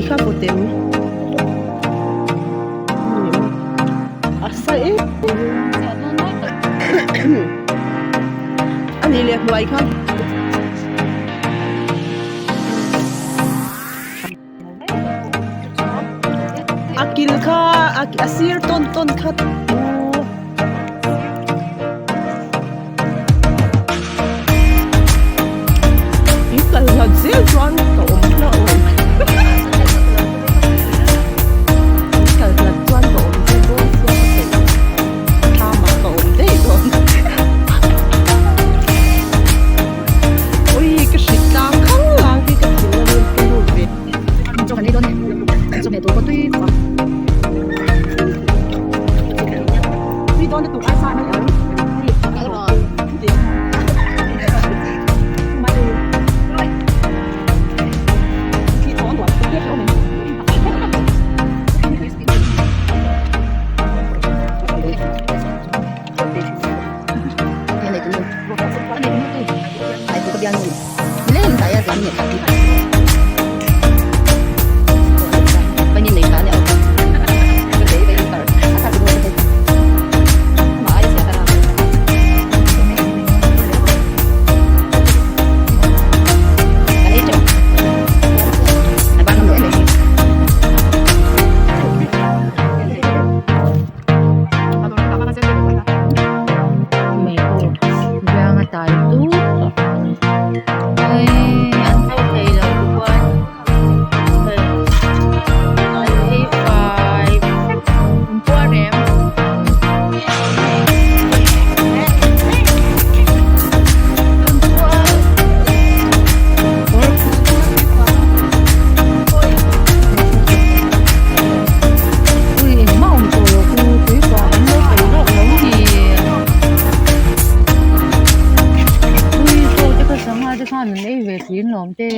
kha pawtem a sa em a nih leh hnuai kha. A kil kha a sir tawn tawn kha in kal hlat zel chuan ka awm hlauh ang in kal hlat chuan ka awm zel dawn sia ka theih thlamah ka awm daih dawn ui ka hrit tlang khang lang hi ka thin a rin ka lut ve.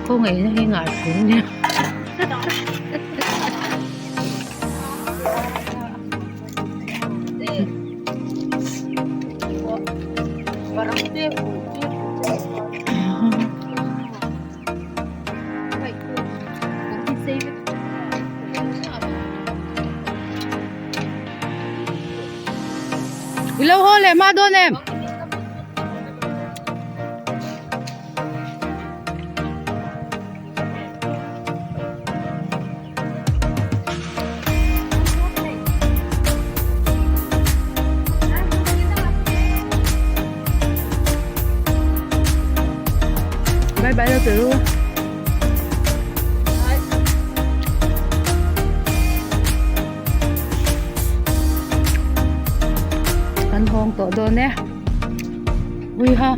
Khawngaihna hi ngah thin nia. I lo haw leh hma dawn em? Bye bye lo turu. Kan hawng tawh dawn e. Ui ha.